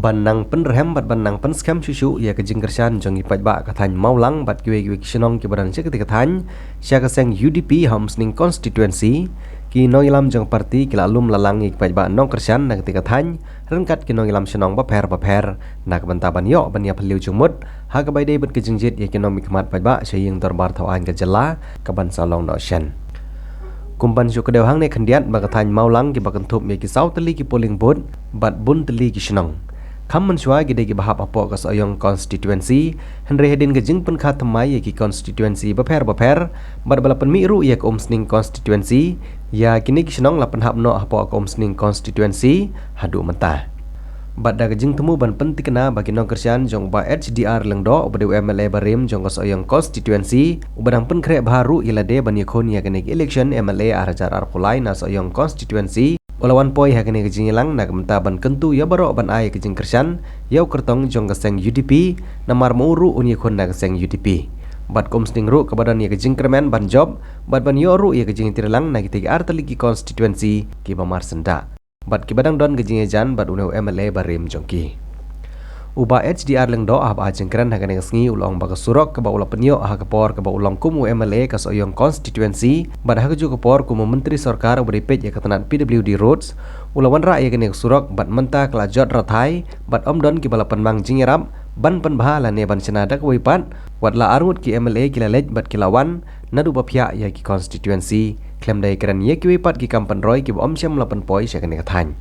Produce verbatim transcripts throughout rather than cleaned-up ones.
Ban nang pynrhem bad ban nang pynskhem shuh shuh ïa ka jingkyrshan jong ki paidbah ka thaiñ Mawlang bad kiwei kiwei ki shnong kiba don sha katei ka thaiñ, sha ka seng U D P ha Umsning Constituency, ki nongïalam jong ka party ki la lum la lang ïa ki paidbah nongkyrshan na katei ka thaiñ, ryngkat ki nongïalam shnong bapher bapher, na ka bynta ban ïoh ban ïa phylliew jingmut ha kaba ïadei bad ka jingjied ïa ki nongmihkhmat paidbah sha ïing dorbar thaw aiñ ka jylla kaban sa long noh shen. Kum ban shu kdew hangne khyndiat ba ka thaiñ Mawlang kiba kynthup ïa ki saw tylli ki polling booth bad bun tylli ki shnong. Kham mynshuwa ki dei kiba hap hapoh ka Sohiong Constituency, hynrei hadien ka jingpynkha thymmai ïa ki constituency bapher bapher bad ba la pynmih ruh ïa ka Umsning Constituency, ïa kine ki shnong la pynhap noh hapoh ka Umsning Constituency haduh mynta. Bad da ka jingthmu ban pyntikna ba ki nongkyrshan jong u Bah H D R Lyngdoh uba dei u M L A barim jong ka Sohiong Constituency, uba dang pynkhreh bha ruh ïa lade ban ïakhun ïa kane ka election M L A ar hajar arphew lai na Sohiong Constituency, u la wan poi ha kane ka jingïalang na ka bynta ban kyntu ïa baroh ban ai ka jingkyrshan ïa u kyrtong jong ka seng U D P, namar ma u ruh un ïakhun na ka seng U D P. Bad ka Umsning ruh kaba don ïa ka jingkyrmen ban jop bad ban ïoh ruh ïa ka jingïatreilang na kitei ki ar tylli ki constituency kiba mar syndah bad kiba dang don ka jingïajan bad une u M L A barim jong ki. U Bah H D R Lyngdoh haba ai jingkren ha kane ka sngi u la ong ba ka surok kaba u la pynïoh ha ka por kaba u long kum u M L A ka Sohiong Constituency bad ha kajuh ka por kum u Myntri Sorkar uba dei peit ïa ka tnat P W D Roads, u la wanrah ïa kane ka surok bad mynta ka la jot rathai bad ym don kiba la pynmang jingïarap ban pynbha lane ban shna da kawei pat, wat la arngut ki M L A ki la leit bad ki la wan naduh ba phiah ïa ki constituency, khlem da ïakren ïa kiwei pat ki kam pynroi kiba ym shym la pynpoi sha kane ka thaiñ.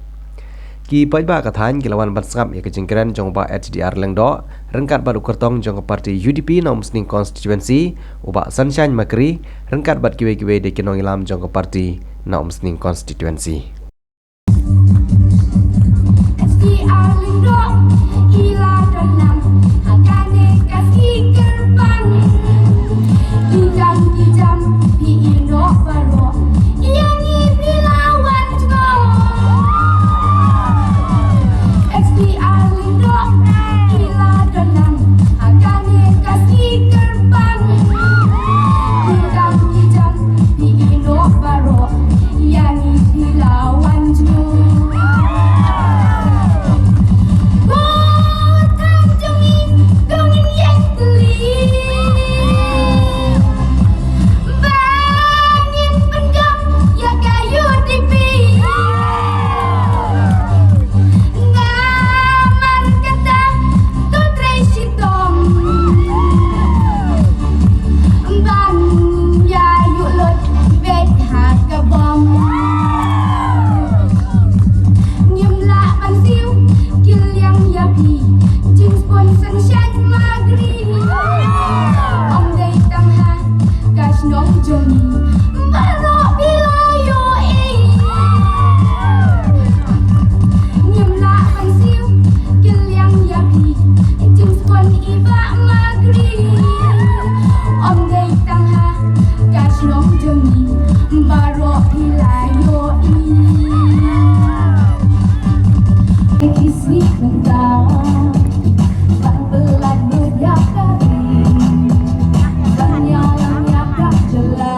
Ki paidbah ka thaiñ ki la wan ban sngap ïa ka jingkren jong u Bah H D R Lyngdoh ryngkat bad u kyrtong jong ka party U D P na Umsning Constituency, u Bah Sunshine Makri, ryngkat bad kiwei kiwei de ki nongïalam jong ka party na Umsning Constituency. Ban ïa ïuh lut beit ha ka bom. Ngim lah ban siew ki liang ïa phi, Jingspun Sunshine Makri. Ym dei tang ha ka shnong jong ngi, baroh phi la ïohi. Ngim lah ban siew ki liang ïa phi, Jingspun i Bah Makri. Ym dei tang ha ka shnong jong ngi, baroh phi la ïohi. Ki snieh mynta ban pyllait buit ïa ka ri, ban ïalam ïa ka jylla.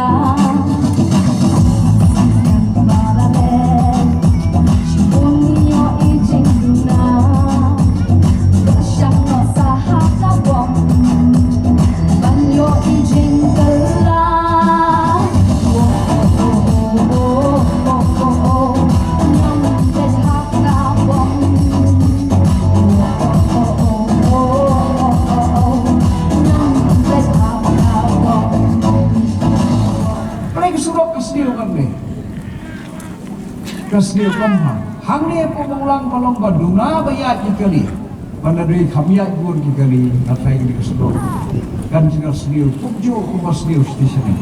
Balei ka surok ka sniew kane? Ka sniew kumne. Hangne hapoh Mawlang ka long ba duna ba ïaid ki kali. Ban da dei kham ïaid bun ki kali, na pdeng kane ka surok. Kan jong ka sniew kumjuh kumba sniew station.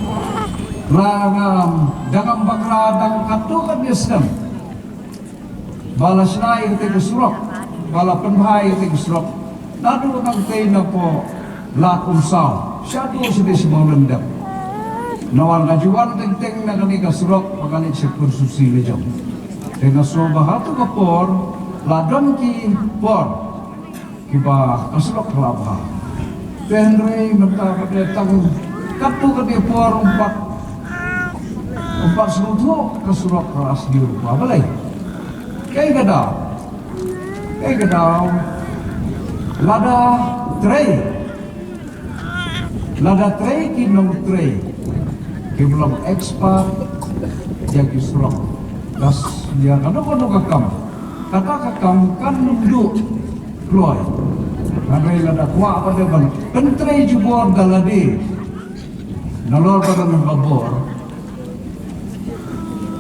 La ngam, dang ngam bakla, dang katto katne snem. Ba la shna ïa kata ka surok, ba la pynbha ïa kata ka surok. Naduh nangtei napoh Lad Umsaw shaduh shadei sha Mawlyndep. Namar nga ju wan teng teng na kane ka surok ba ka leit sha Khursumsih lajong. Te nga sngew ba ha katu ka por la don ki por kiba ka surok ka la bha. Te hynrei mynta ka dei tang katto katne por ym pat, ym pat sngewthuh ka surok ka la sniew ba balei. Kaei ka daw? Ei ka daw, lada trei, lada trei ki nongtrei kiba long expert ïa ki surok, da ïa kano kano ka kam, kata ka kam kan ym duh kloi. Hynrei lada kwah pat de ban pyntrei jubor da lade, nalor ba don ha ka bor.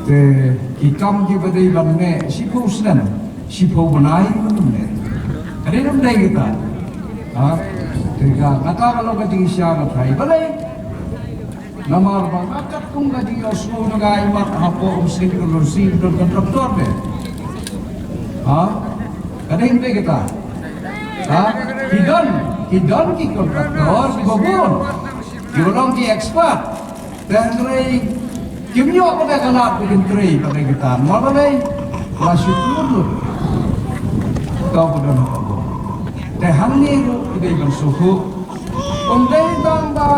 Te ki kam kiba dei ban neh shiphew snem, shiphew bnai ban neh. Ka dei ban dei kita. Ha? Te ka, kata ka long ka jingshisha ka trai. Balei? Namar ba nga katkum ka jingïohsngew jong nga, i mat hapoh Umsning Constituency don contractor de. Ha? Ka dei ban dei kita. Ha? Ki don, ki don ki contractor kiba bun, kiba long ki expert. Te hynrei kim ïoh pat ka lad ba kin trei pat ïa kita. Namar balei? La shu klur lut. Ka ba don ha ka bor. Te hangne ruh ki dei ban sngewthuh. Ym dei tang ba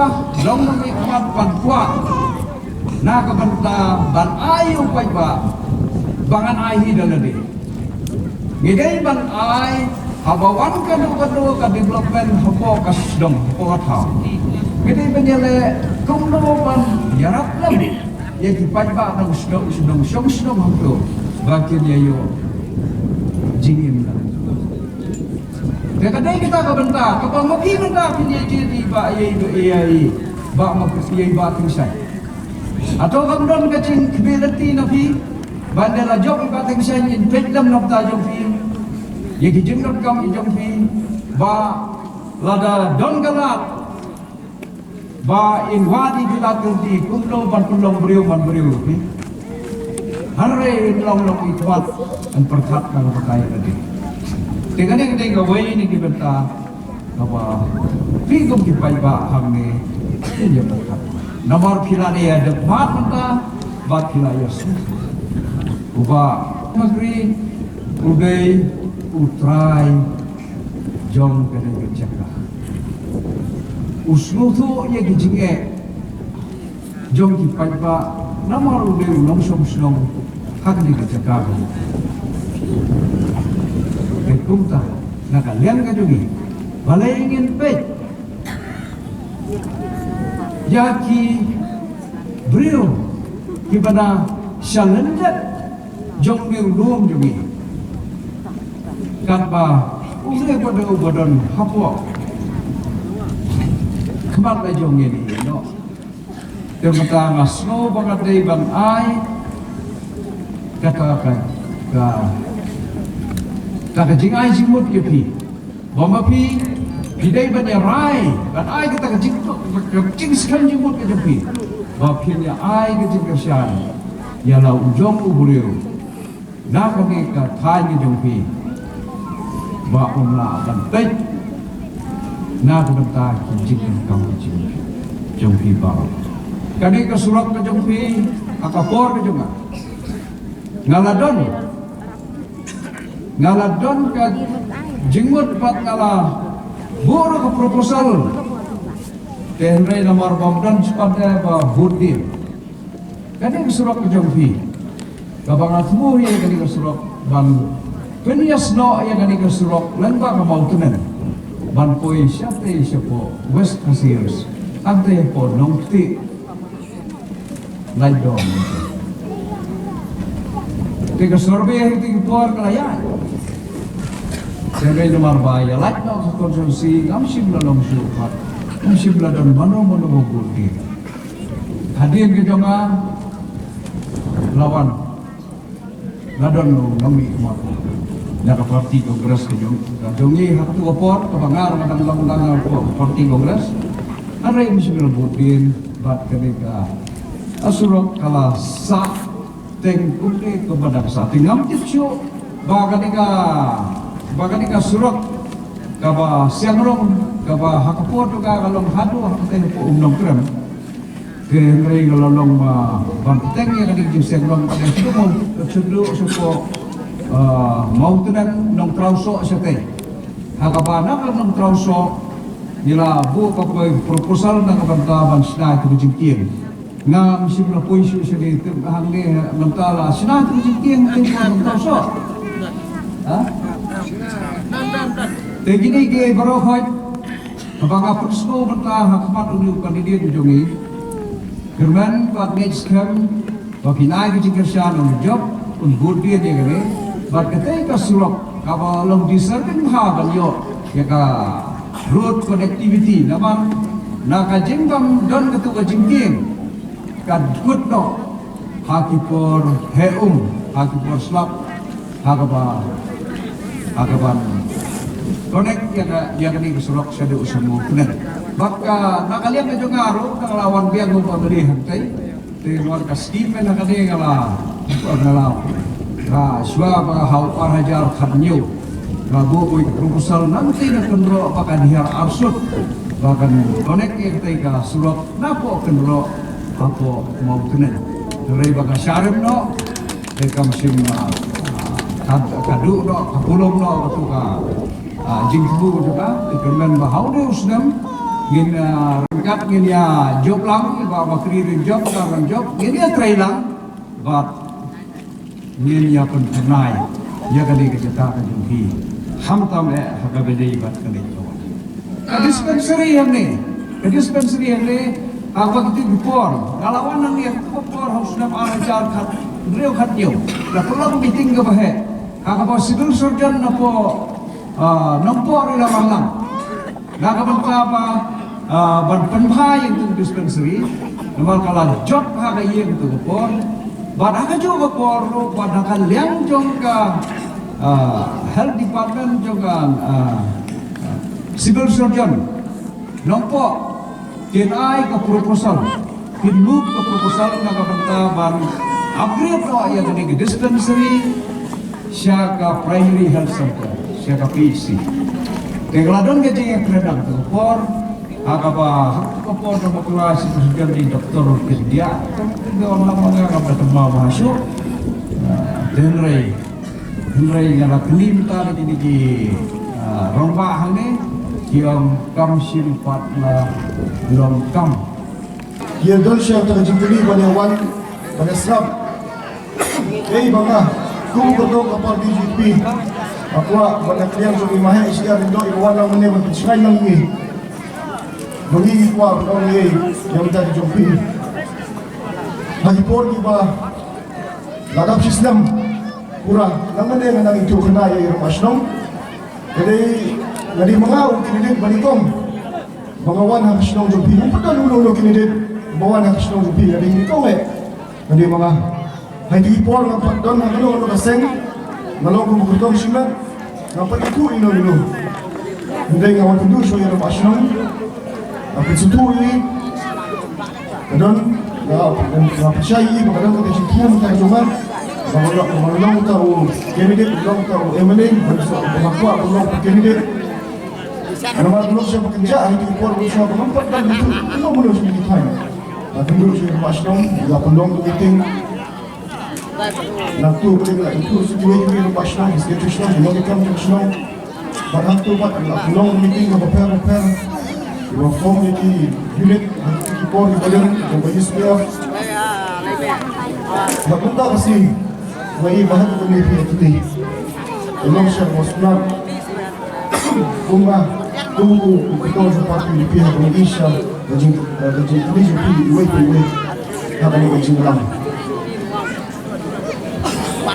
long nongmihkhmat ban kwah na ka bynta ban ai ïa u paidbah ba ngan ai hi da lade. Ngi dei ban ai, haba wan kano kano ka development hapoh ka shnong, hapoh ka thaw, ngi dei ban ïaleh kumno ban ïarap lem ïa ki paidbah nongshong shnong, shong shnong hangto ba kin ïa ïoh jingim. Te ka dei kata ka bynta kaba ma phi mynta phin ïa jied ïa i Bah, ïa i Bah, ïa i Bah Tyngshaiñ. Hato kam don ka jingkhmih lynti na phi ba ynda la jop i Bah Tyngshaiñ in peit lem na bynta jong phi, ïa ki jingdonkam ki jong phi, ba lada don ka lad ba in wad ïa ki lad kynti kumno ban pynlong briew man briew phi? Hynrei in long nongmihkhmat, yn pyrkhat na ka bynta ïa lade. Te kane ka dei kawei na ki bynta kaba phi kum ki paidbah hangne phin ïa pyrkhat. Namar phi la dei ïa dep mat mynta bad phi la ïa sngewthuh. U Bah Mawkri u dei u trai jong kane ka jaka. U sngewthuh ïa ki jingeh jong ki paidbah namar u dei u nongshong shnong ha kane ka jaka. Te kumta na ka liang ka jong ngi, balei ngin peit ïa ki briew kiba na sha lyndet jong une u lum jong ngi? Katba u briew ba don, ba don hapoh khmat la jong ngi, noh. Te mynta nga sngew ba nga dei ban ai kata ka, ka, kata ka jingai jingmut ïa phi. Ba ma phi, phi dei ban ïa rai, ban ai kata ka jing, ka jingskhem jingmut ka jong phi. Ba phin ïa ai ka jingkyrshan ïa la u jong u briew na kane ka thaiñ ka jong phi, ba un lah ban peit na ka bynta ki jingdonkam ki jong phi baroh. Kane ka surok ka jong phi, ha ka por ka jong nga, nga la don, nga la don ka jingmut bad nga la buh ruh ka proposal. Te hynrei namar ba ym don shuh pat de ba bud dien. Kane ka surok ka jong phi, kaba nga thmu ïa kane ka surok ban pynïasnoh ïa kane ka surok lyngba ka Mawtneng ban poi shatei shapoh West Khasi Hills, hangtei hapoh Nongktieh. Lait dom. Te ka survey ha kata ka por ka la ïaid. Te hynrei namar ba ïa lait noh ka constituency, ngam shym la long shuh pat, ngam shym la don mano mano ba bud dien. Hadien ka jong nga la wan, la don u nongmihkhmat na ka party Congress ka jong, ka jong ngi ha kato ka por, kaba nga ruh nga dang long, dang long ka party Congress. Hynrei ym shym la bud dien bad kane ka surok ka la sah teng kumne kumba dang sah. Te ngam tip shuh ba kane ka, ba kane ka surok kaba siang rong, kaba ha ka por jong nga ka long haduh ha ka teng ka um Nongkrem. Te hynrei nga la long, ah, ban bteng ïa kane ka jingsiang rong, ka dei shu mo, shu duh shu ko, ah, Mawtneng Nongtrawsoh shatei. Ha kaba na ka Nongtrawsoh ngi la buh ka poi proposal na ka bynta ban shna ïa ka jingkieng. Ngam shym la poi shuh sha dei te hangne mynta la shna ïa ka jingkieng te Nongtrawsoh. Ha? Te kine ki baroh khoit, haba nga pynsngew mynta ha khmat une u candidate jong ngi, kyrmen bad ngeit skhem ba phin ai ka jingkyrshan, un jop, un bud dien ïa kane. Bad katei ka surok kaba long deserving bha ban ïoh ïa ka road connectivity, namar na ka jingbym don katu ka jingkieng, ka kut noh ha ki por heh um, ha ki por slap, ha kaba, ha kaban connect ïa ka, ïa kane ka surok shaduh sha Mawknen. Bad ka, na ka liang ka jong nga ruh, nga la wan biang kumba mynne hangtei. Te namar ka scheme mynta kane nga la, nga la, nga shuwa ba ha u ar hajar khathynñiew nga buh ïa ka proposal, nangta nga kynroh ba kan hiar arsut ba kan connect ïa katei ka surok napoh Kynroh hapoh Mawknen. Hynrei ba ka shah rim noh, te kam shym, ah, ka, ka duh noh, ka pulom noh katu ka, ah, jingthmu jong ka. Te kyrmen ba ha une u snem ngin, ah, ryngkat ngin ïa jop lang, ba ma kri rin jop, ka ran jop, ngin ïa trei lang bad ngin ïa pynphyrnai ïa kane ka jaka ka jong phi. Khamtam eh ha kaba ïadei bad kane ka, ka dispensary hangne, ka dispensary hangne, ha kaba kito ki por nga la wan hangne ha kito ki por ha u snem ar hajar khathynriew khathynñiew, la pynlong meeting kaba heh ha kaba civil surgeon napoh, ah, Nongpoh ruh i la wanlang na ka bynta ba, ah, ban pynbha ïa katu ka dispensary, namar ka la jot ha ka ïing katu ka por. Bad ha kajuh ka por ruh, bad ha ka liang jong ka, ah, health department jong ka, ah, civil surgeon Nongpoh, kin ai ka proposal, kin move ka proposal na ka bynta ban upgrade noh ïa kane ka dispensary sha ka primary health center, sha ka P H C. Te ka la don ka jingïakren ha katu ka por, ha kaba ha katu ka por ka bakla shi ka shuh jong i doktor India, ka don la ma nga ka ba tama ba shu. Ah, te hynrei, hynrei nga la kylli mynta na kine ki, ah, rangbah hangne, ki ong kam shym pat la long kam. Ïa don sha kata ka jingkylli ban ïa wan ban ïa sngap. Ei ba nga kum u kyrtong ka party B J P, nga kwah ban ïa kren jong i, ma heh shisha ryngdoh i ba wan lang mynne ban pynshngaiñ lang ïa ngi. Ba ngi ngi kwah ban ong ïa i ïa mynta ka jong phi. Ha ki por kiba la dap shisnem pura, nang mynne nga nang ithuh khynnah ïa i rangbah shnong. Ka dei, nga dei ma nga u candidate ba nyngkong ba nga wan ha ka shnong jong phi. Ym pat don uno uno candidate ba wan ha ka shnong jong phi, nga dei nyngkong eh. Nga dei ma nga. Ha kito ki por ngam pat don ha kano kano ka seng, nga long kum u kyrtong shimet, ngam pat ithuh ino ino. Hynrei nga wan pynduh shuwa ïa i rangbah shnong, nga pynsngewthuh ïa i. Ka don, nga, nga pynshai ïa i ba ka don kata ka jingthmu mynta ka jong nga ba nga long, ba nga long uta u candidate, ba nga long uta u M L A, ba nga kwah ba nga long uta u candidate. Namar ka long sha ba kynjah ha kito ki por, ba shuwa ba ngam pat dang ithuh uno uno sha kito ki thaiñ. Nga pynduh sha i rangbah shnong, nga pynlong ka meeting. Nangtu ka dei ba la ithuh sha kiwei kiwei rangbah shnong, secretary shnong, ki nongtrei kam jong shnong. Bad hangtu pat la pynlong meeting kaba pher bapher, kiba form ïa ki unit ha ki por kiba dang, kiba ïa sngewthuh. Bad mynta ka sngi nga ïohi ba ha kane phi ïa kine, ka long sha kaba sngewtynnat. Kumba, kum u, u kyrtong jong party U D P, haba ngi ïohi sha ka jing, ka jingkylli jong phi iwei pa iwei ha kane ka jingïalang.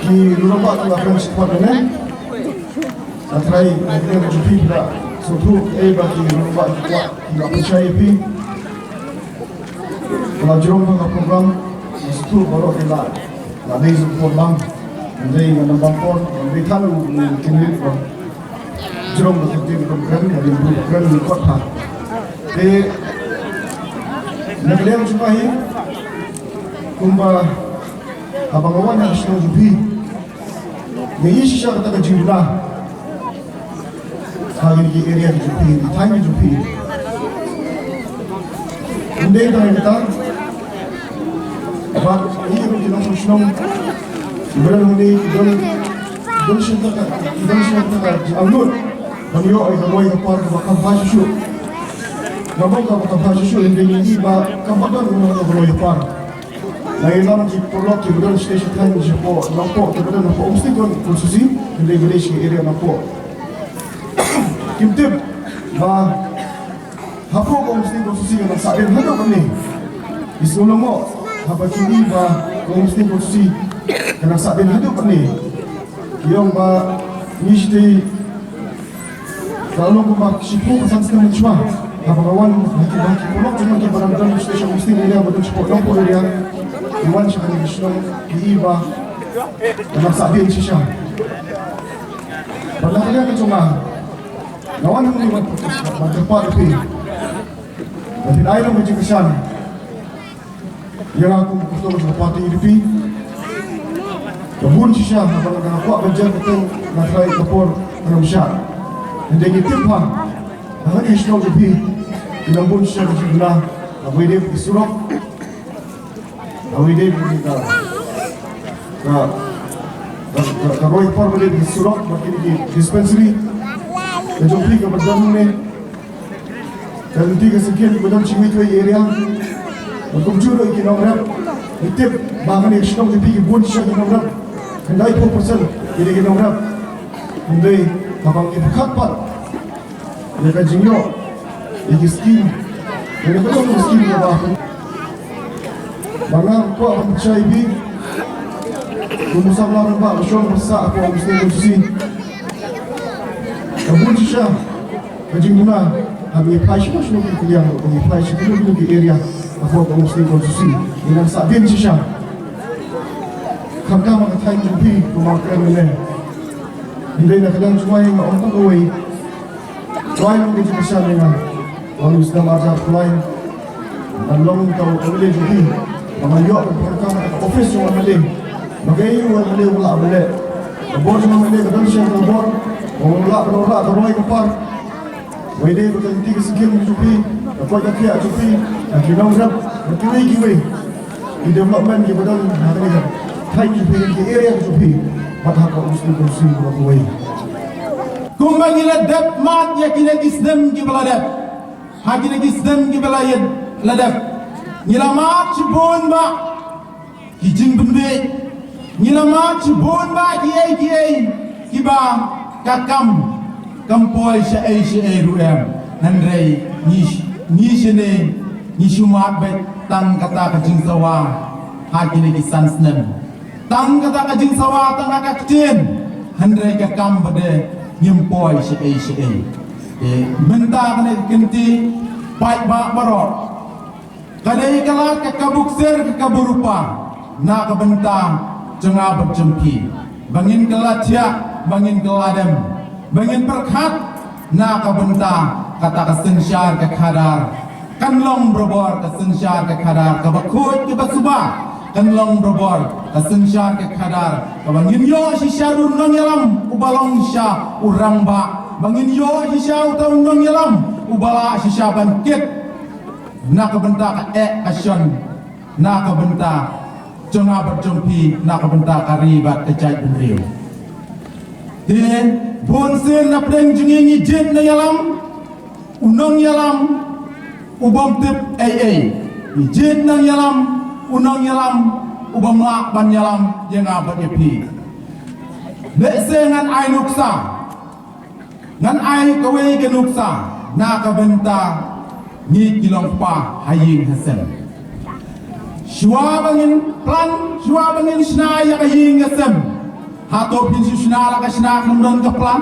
Ki rangbah ki la kren shaphang kane. Nga tharai na ka liang jong phi phi la sngewthuh kaei ba ki rangbah ki kwah, ki la pynshai ïa phi. Ka la jrong ka program, nga sngewthuh baroh ki la, la dei sngewthuh lang. Hynrei nga nang bam por, nga dei than u candidate ba jrong ka ktien ka kren, ka dei ka kren ka kot ha. Te na ka liang jong phi, kumba haba nga wan ha ka shnong jong phi, nga ïohi shisha kata ka jingduna ha kine ki area ki jong phi, ki thaiñ ki jong phi. Ym dei tang kata, bad ïa ki nongshong shnong kiba don hangne ki don, don shisha ka, ki don shisha ka jingangnud ban ïoh ïa ka roi ka par kaba kham bha shuh shuh. Nga ong kaba kham bha shuh shuh, hynrei ngi ïohi ba kam pat don ka roi ka par. Nga ïalam ki paralok kiba don sha sha thaiñ shapoh Nongpoh, kiba don hapoh Umsning constituency, hynrei ba dei sha area Nongpoh. Kim tip ba hapoh ka Umsning constituency ka nang sah dien haduh katne. Ki sngewlyngngoh haba ki i ba ka Umsning constituency ka nang sah dien haduh katne. Ki ong ba ngi sdei ka long kumba shiphew ka san snem mynshuwa. Haba nga wan ha ki, ha ki polok jong ngi kiba dang don station Umsning area, ba don shiphew Nongpoh area, ki wan sha kane ka shnong, ki i ba ka nang sah dien shisha. Bad na ka liang ka jong nga, nga wan hangne ban, ban kyrpad ïa phi. Ban pynai long ka jingkyrshan ïa nga kum u kordor jong ka party U D P. Ka bun shisha haba nga kwah ban jer kyrteng, nga tharai ka por ka ym shah. Hynrei ngi tip ha, ha kane ka shnong jong phi ki long bun shisha ki jingduna, kaba ïadei bad ki surok, kaba ïadei bad ka, ka, ka, ka, ka roi por, kaba ïadei bad ki surok bad kine ki dispensary. Ka jong phi kaba don hangne, ka lynti ka syngkien kiba don shawei shawei area. Bad kumjuh ruh ïa ki nongrep, ngi tip ba ha kane ka shnong jong phi ki bun shisha ki nongrep, khyndai phew percent ki dei ki nongrep. Hynrei haba ngi pyrkhat pat ïa ka jingïoh ïa ki skim, ïa ka long ka skim kaba, ba nga kwah ban pynshai ïa phi kum u samla rangbah ka shong ba sah hapoh Umsning constituency. Ka bun shisha ka jingduna, haba ngi phai sha kino kino ki liang, haba ngi phai sha kino kino ki area hapoh ka Umsning constituency, ngi nang sah dien shisha. Khamtam ha ka thaiñ jong phi kum u kren mynne. Hynrei na ka liang jong nga, nga ong tang kawei. Trai long ka jingkyrshan ïa nga. Wan u sdang arjar trai. Ngan long uta u M L A jong phi. Ba ngan ïoh ban pyndonkam ha ka office jong u M L A. Ba kaei u M L A u lah ban leh. Ka bor jong u M L A ka don shisha ka bor. Ba u lah ban wanrah ka roi ka par. Wei dei ba ka lynti ka skim jong phi, ka koit ka khiah jong phi, ka ki nongrep, ka kiwei kiwei ki development kiba don ha kane ka thaiñ jong phi, ki area jong phi, bad ha ka Umsning constituency kiba kawei. Kumba ngi la dep mad ïa kine ki snem kiba la dep, ha kine ki snem kiba la ïa la dep, ngi la mad shibun ba ki jingpynbeit. Ngi la mad shibun ba kiei kiei kiba ka kam kam poi shaei shaei ruh em. Hynrei ngi, ngi shane ngi shu mad beit tang kata ka jingsawa ha kine ki san snem. Tang kata ka jingsawa tang ka ktien. Hynrei ka kam pat de ngim poi shaei shaei. Te mynta kane ka kynti paidbah baroh. Ka dei ka lad ka kaba ksir ka kaba rupa na ka bynta jong nga bad jong phi. Ba ngin kylla thiah, ba ngin kylla dem, ba ngin pyrkhat na ka bynta kata ka synshar ka khadar. Kan long barabor ka synshar ka khadar kaba khuid kaba suba. Kan long barabor ka synshar ka khadar kaba ngin ïoh shisha u nongïalam uba long shisha u rangbah. Ba ngin ïoh shisha uta u nongïalam uba lah shisha ban kit na ka bynta ka eh ka shon, na ka bynta jong nga bad jong phi, na ka bynta ka ri bad ka jaitbynriew. Te bunsien na pdeng jong ngi ngi jied nongïalam, u nongïalam u bym tip ei ei. Ngi jied nongïalam, u nongïalam u bym lah ban ïalam ïa nga bad ïa phi. Lehse ngan ai nuksa. Ngan ai kawei ka nuksa na ka bynta ngi ki longkpa ha ïing ha sem. Shuwa ba ngin plan, shuwa ba ngin shna ïa ka ïing ka sem, hato phin shu shna la ka shna khlem don ka plan?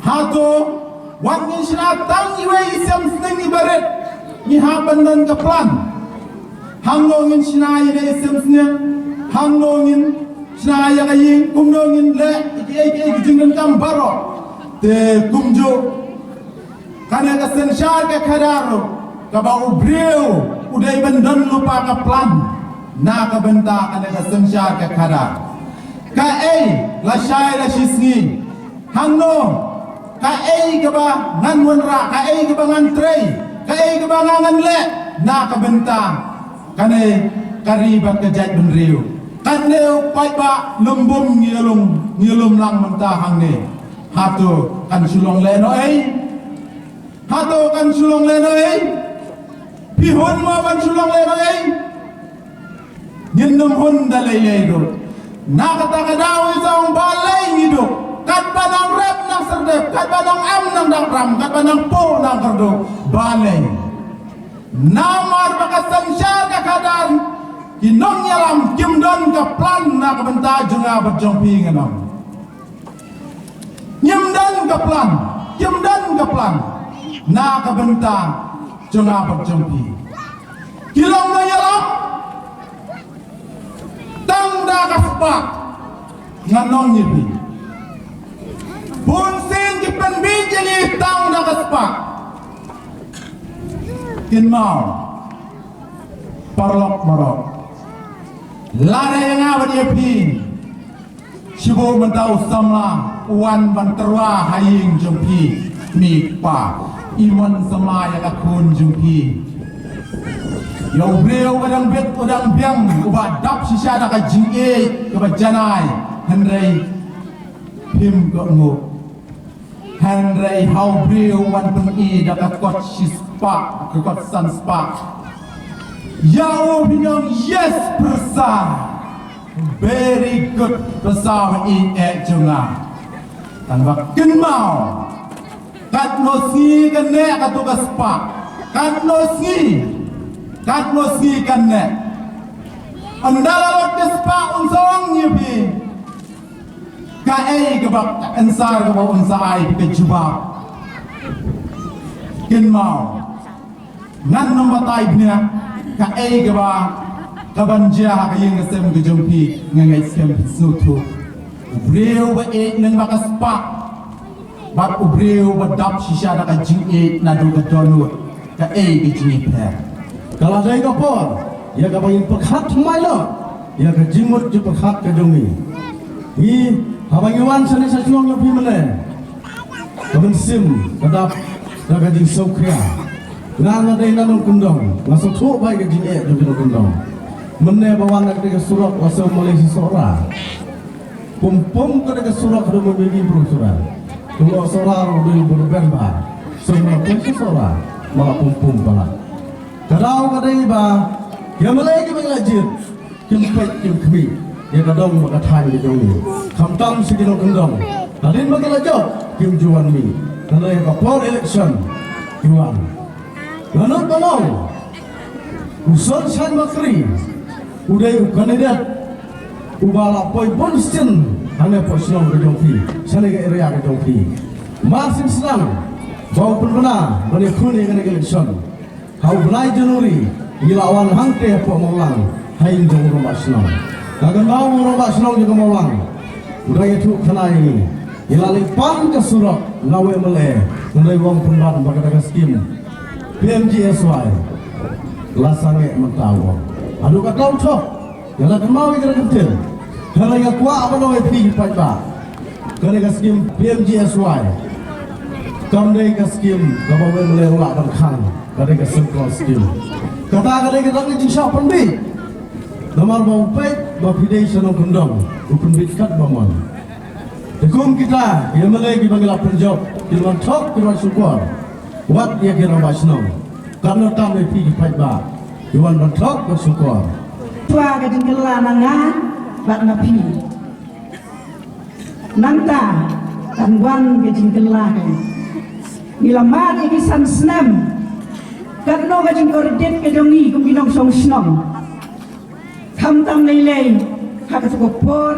Hato wat ngin shna tang iwei i sem sniang iba rit, ngi hap ban don ka plan? Hangno ngin shna ïa i sem sniang, hangno ngin shna ïa ka ïing, kumno ngin leh ïa kiei kiei ki jingdonkam baroh. Te kumjuh kane ka synshar ka khadar ruh, kaba u briew u dei ban don lypa ka plan na ka bynta kane ka synshar ka khadar. Kaei, lashai lashisngi, hangno, kaei kaba ngan wanrah, kaei kaba ngan trei, kaei kaba nga ngan leh na ka bynta kane ka ri bad ka jaitbynriew. Katne u paidbah Lymbum ngi ïalum, ngi ïalum lang mynta hangne. Hato kan shu long lehnohei? Hato kan shu long lehnohei? Phi hun mo ban shu long lehnohei? Ngin nym hun da lei lei ruh. Na kata ka daw i ong balei ngi duh. Katba nang rep nang serdep, katba nang am nang dang ram, katba nang po nang kerdo, balei? Namar ba ka synshar ka khadar ki nongïalam kim don ka plan na ka bynta jong nga bad jong phi, ngan ong. Ngim don ka plan, kim don ka plan na ka bynta jong nga bad jong phi. Ki long nongïalam tang da ka spah, ngan ong ïa phi. Bunsien ki pynbieit ïa ngi tang da ka spah. Kynmaw, paralok baroh, lada ïa nga bad ïa phi, shibun mynta u samla u wan ban tyrwa ha ïing jong phi, mei kpa, i mon samla ïa ka khun jong phi. Ïa u briew uba dang bit, u dang biang, uba dap shisha da ka jingïeit kaba janai, hynrei phim kohnguh. Hynrei ha u briew u wan pyni da ka kot shispah, ka kot san spah. Ïa u phin ong, yes, pyrsa. Very good, pyrsa, ïa i eh jong nga. Tang ba kynmaw, katno sngi kan neh katto ka spah. Katno sngi, katno sngi kan neh. Ynda la lut ka spah, un sa ong ïa phi kaei kaba ka answer kaba un sa ai, ka jubab. Kynmaw, ngan nym batai bniah kaei kaba, kaban jia ha ka ïing ka sem ka jong phi, nga ngeit skhem phin sngewthuh. U briew ba ïeit lyngba ka spah bad u briew ba dap shisha da ka jingïeit naduh ka dohnud, kaei ka jingïapher? Ka la dei ka por ïa kaba ngin pyrkhat thymmai noh ïa ka jingmut jingpyrkhat ka jong ngi. Ngi, haba ngi wan shane sha shnong jong phi mynne, ka mynsiem ka dap da ka jingsngewkhia. Nga, nga dei na nongkyndong, nga sngewthuh bha ïa ka jingeh jong ki nongkyndong. Mynne ba wan na ka dei ka surok, la sngewmalei sha Sohra. Pum pum ka dei ka surok, ka dei ma baby bru Sohra. Ka lok Sohra ruh dei bru ben bha. Sngewmalei sha Sohra, ma la pum pum palat. Ka daw ka dei ba ïa malei kiba la jied, kim peit kim khmih ïa ka dong bad ka thaiñ ka jong ngi. Khamtam sha ki nongkyndong, hadien ba ki la jop kim ju wan mih. Hynrei ha ka por election ki wan. Nga nud ban ong, u Sohra Saiñ Bakri u dei u candidate uba la poi bun sien hangne hapoh shnong ka jong phi, shane ka area ka jong phi. Mar sien sdang ba u pynbna ban ïakhun ïa kane ka election. Ha u bnai January ngi la wan hangtei hapoh Mawlang ha ïing jong u rangbah shnong. Ka kynmaw u rangbah shnong jong ka Mawlang u dang ïathuh khana ïa ngi. Ngi la leit pan ka surok na u M L A, hynrei u ong pynban ba ka da ka skim P M G S Y. La sangeh mynta u ong. Haduh katta u thok. Nga la kynmaw ïa kane ka ktien. Hynrei nga kwah ban ong ïa phi ki paidbah, kane ka skim P M G S Y kam dei ka skim kaba u M L A u lah ban khang. Ka dei ka central skim. Kata ka dei kata ka jingshah pynbieit. Namar ba u peit ba phi dei sha nongkyndong, u pynbieit katba mon. Te kum kita ki M L A kiba ngi la pynjop, ki wan thok, ki wan shukor. Wat ïa ki rangbah shnong. Katno tam ïa phi ki paidbah, ki wan ban thok ban shukor. Twa ka jingkylla na nga bad na phi. Nangta kan wan ka jingkylla ka. Ngi la mad ïa ki san snem. Katno ka jingkordit ka jong ngi kum ki nongshong shnong. Khamtam lei lei ha katu ka por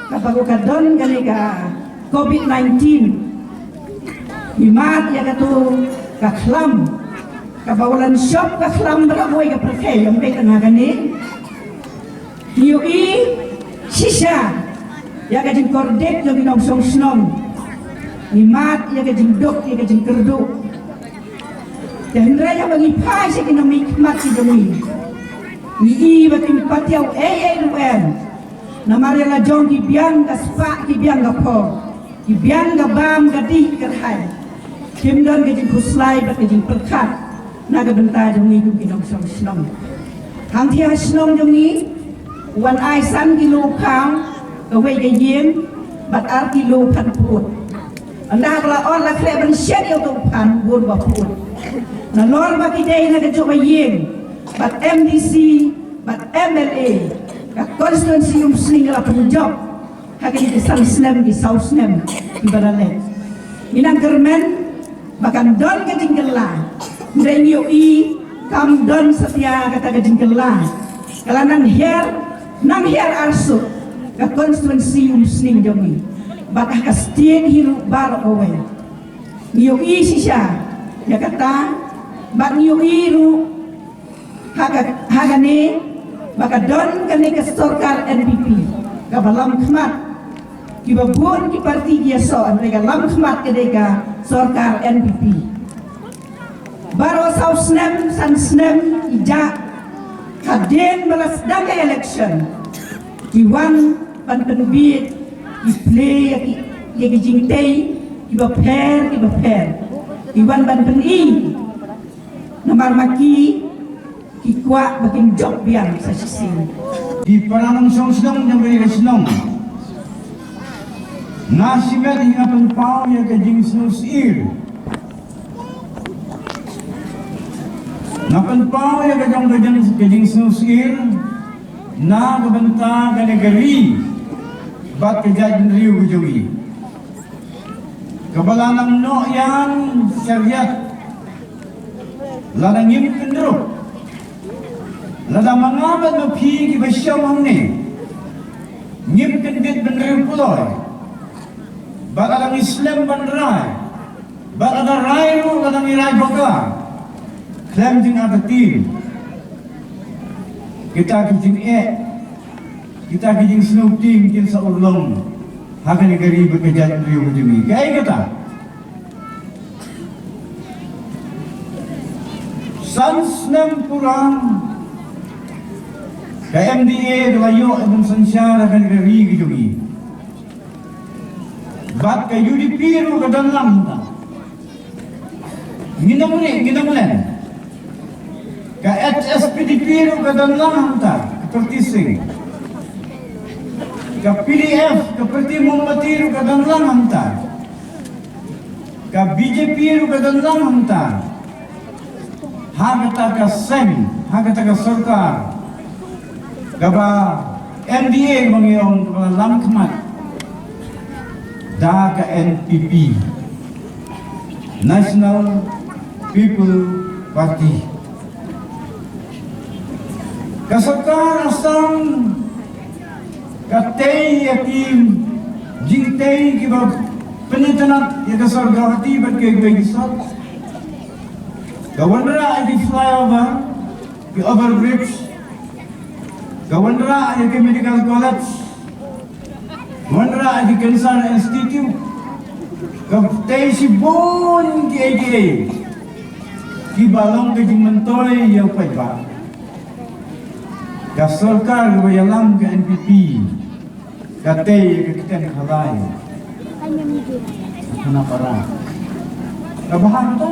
kaba ka don kane ka covid nineteen. Ngi mad ïa katu ka khlam kaba u la shop ka khlam ba la buh ïa ka pyrthei, ym dei tang ha kane. Ngi ïohi shisha ïa ka jingkordit jong ki nongshong shnong. Ngi mad ïa ka jingduk, ïa ka jingkyrduh. Te hynrei haba ngi phai sha ki nongmihkhmat ki jong ngi, ngi i ba kim pat ïoh ei ei ruh em. Namar ïa la jong ki biang ka spah, ki biang ka phew, ki biang ka bam, ka dih ka rhai. Kim don ka jingkhuslai bad ka jingpyrkhat na ka bynta jong ngi kum ki nongshong shnong. Hangtei ha shnong jong ngi wan ai san kilo khaw kawei ka ïing bad ar kilo phan pud. Ynda ba la ot la khreh ban shet ïa uto u phan bun ba pud. Nalor ba ki dei na kajuh ka ïing bad M D C bad M L A ka constituency Umsning la pynjop. Ha kine ki san snem, ki saw snem kiba la leit, ngi nang kyrmen ba kan don ka jingkylla. Hynrei ngi ïohi kam don satia kata ka jingkylla. Ka la nang hiar, nang hiar arsut ka konstituensi Umsning jong ngi bad ha ka state hi ruh baroh kawei. Ngi ïohi shisha ïa kata bad ngi ïohi ruh ha ka, ha kane ba ka don kane ka sorkar N P P kaba lam khmat. Kiba bun ki parti ki ïasoh, hynrei ka lam khmat ka dei ka sorkar N P P. Baroh saw snem, san snem, i jah hadien ba la sdang ka election, ki wan ban pynbiej, ki plie ïa ki, ïa ki jingtei kiba pher, kiba pher. Ki wan ban pyni namar ma ki, ki kwah ba kin jop biang sa shisien. Ki para nongshong shnong jong ka shnong, nga shimet hi nga pynpaw ïa ka jingsngewsih. Nga pynpaw ïa ka jong ka jing, ka jingsngewsih na ka bynta kane ka ri bad ka jaitbynriew ka jong ngi. Kaba la nang noh ïan shariat, lada ngim kyndrup, lada ma nga bad ma phi kiba shong hangne ngim kyndit bynriew kloi, bad lada ngi slem ban rai, bad lada rai ruh lada ngi rai baka khlem jingartatien, kita ki jingeh, kita ki jingsngewtieng kin sa urlong ha kane ka ri bad ka jaitbynriew ka jong ngi. Kaei kata? San snem pura ka M D A ka la ïoh ban synshar ha kane ka ri ka jong ngi. Bad ka U D P ruh ka don lang hangta. Ngi nang ri, ngi nang len. Ka H S P D P ruh ka don lang hangta, ka parti Sing. Ka P D F, ka parti Mombati ruh ka don lang hangta. Ka B J P ruh ka don lang hangta. Ha kata ka seng, ha kata ka sorkar kaba M D A ba ngi ong kaba la lam khmat da ka N P P, National People Party. Ka sorkar Assam ka tei ïa ki jingtei kiba pynitynnad ïa ka sor Guwahati bad kiwei ki sor. Ka wanrah ïa ki flyover, ki overbridge. Ka wanrah ïa ki medical college. Wanrah ïa ki Cancer Institute. Ka tei shibun kiei kiei kiba long ka jingmyntoi ïa u paidbah. Ka sorkar kaba ïalam ka N P P ka tei ïa ka ktien Khalai ha Khanapara. Kaba hangta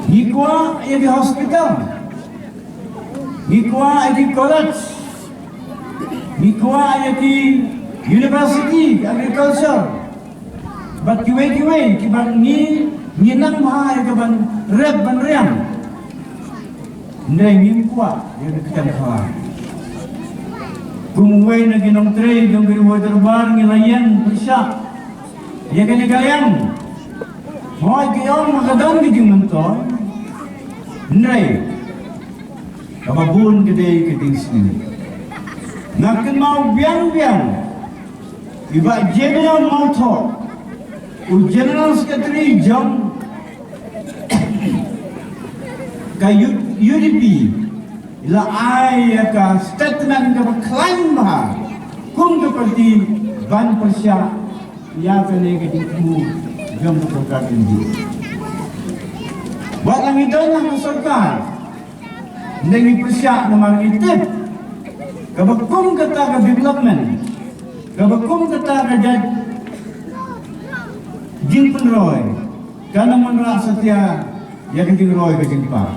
ngi kwah ïa ki hospital. Ngi kwah ïa ki college, ngi kwah ïa ki university agriculture, bad kiwei kiwei kiba ngi, ngi nang bha ïa ka ban rep ban riam. Hynrei ngim kwah ïa ka ktien Khalai. Kum uwei na ki nongtrei jong ka Ri Bhoi Dorbar ngi la ïeng pyrshah ïa kane ka liang. Hooid ki ong ba ka don ka jingmyntoi. Hynrei kaba bun ka dei ka jingsngew. Nga kynmaw biang biang i Bah J B Mawthoh, u General Secretary jong ka U-, U D P, i la ai ïa ka statement kaba khlaiñ bha kum ka parti ban pyrshah ïa kane ka jingthmu jong ka sorkar India. Wat la ngi don ha ka sorkar, hynrei ngi pyrshah namar ngi tip kaba kum kata ka development, kaba kum kata ka jait jingpynroi, kan ym wanrah satia ïa ka jingroi ka jingpang.